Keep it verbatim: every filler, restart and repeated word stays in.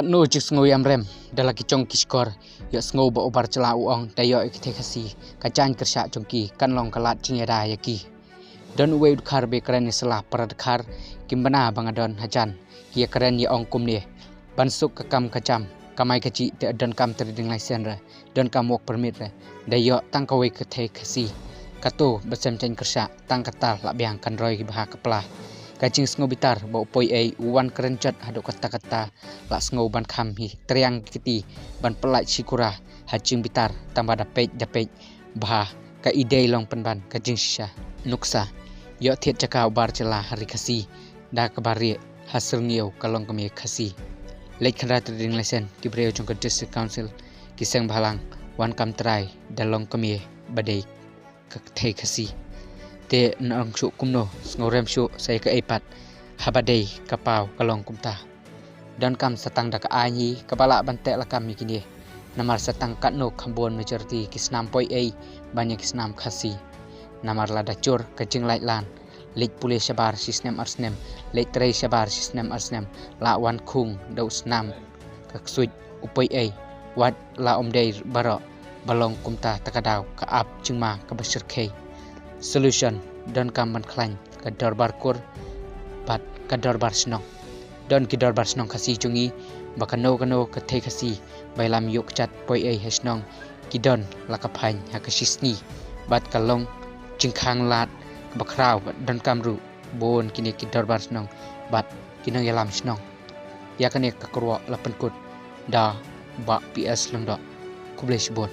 Katno jingsngew ïamrem da la ki jong ki shkor, ïohsngew ba u Bar Jylla u ong da ïoh ïa ka thei Khasi, ka jaiñ kyrshah jong ki kan long ka lad jingïada ïa ki. Don uwei u dkhar ba kren ïa sla para dkhar, kim bna ba nga don hajan, ki ïa kren ïa ong kumne: Ban suk ka kam ka jam, kamai kajih te donkam trading license re, donkam work permit re, da ïoh tang kawei ka thei Khasi. Kato ba sem jaiñ kyrshah, tang kata la biang kan roi bha ka pla. Ka jingsngew bitar ba u Poi Ei u wan kren jot haduh katta katta, la sngew ban kham hi, triang ki kti ban pyllait shikura ha jingbitar, tang ba da peit da peit bha ka i dei long pynban ka jingshisha. Nuksa: Ïoh thied jaka u Bar Jylla ha ri Khasi da kaba rieh ha syrngiew ka longkmie Khasi. Leit khynra trading license ki briew jong ka District Council, ki seng bhalang wan kam trai da longkmie ba dei ka thei Khasi. Te nang shuh kumno, sngewrem shuh sa ïa kaei pat haba dei ka paw ka long kumta. Donkam sa tang da ka aiñ hi kaba lah ban teh lakam ïa kine. Namar sa tang katno kham bun majority ki snam Poi Ei ban ïa ki snam Khasi. Namar lada jur ka jinglait lan, leit pule shabar shi snem ar snem, leit trei shabar shi snem ar snem, la wan khung da u snam ka ksuid u Poi Ei, wat la um dei baroh, ba long kumta ta ka daw ka ap jingma kaba shyrkhei. Solution: donkam ban khlaiñ ka dorbar kur bad ka dorbar shnong. Don ki dorbar shnong Khasi jong ngi, ba kano kano ka thei Khasi ba ïalam ïuh kjat Poi Ei ha shnong, ki don la ka phaiñ ha ka shi sngi, bad ka long jingkhang lad kaba khraw, bad donkam ruh bun kine ki dorbar shnong bad ki nongïalam shnong. Ïa kane ka kyrwoh la pynkut da Bah P S Lyngdoh. Khublei shibun.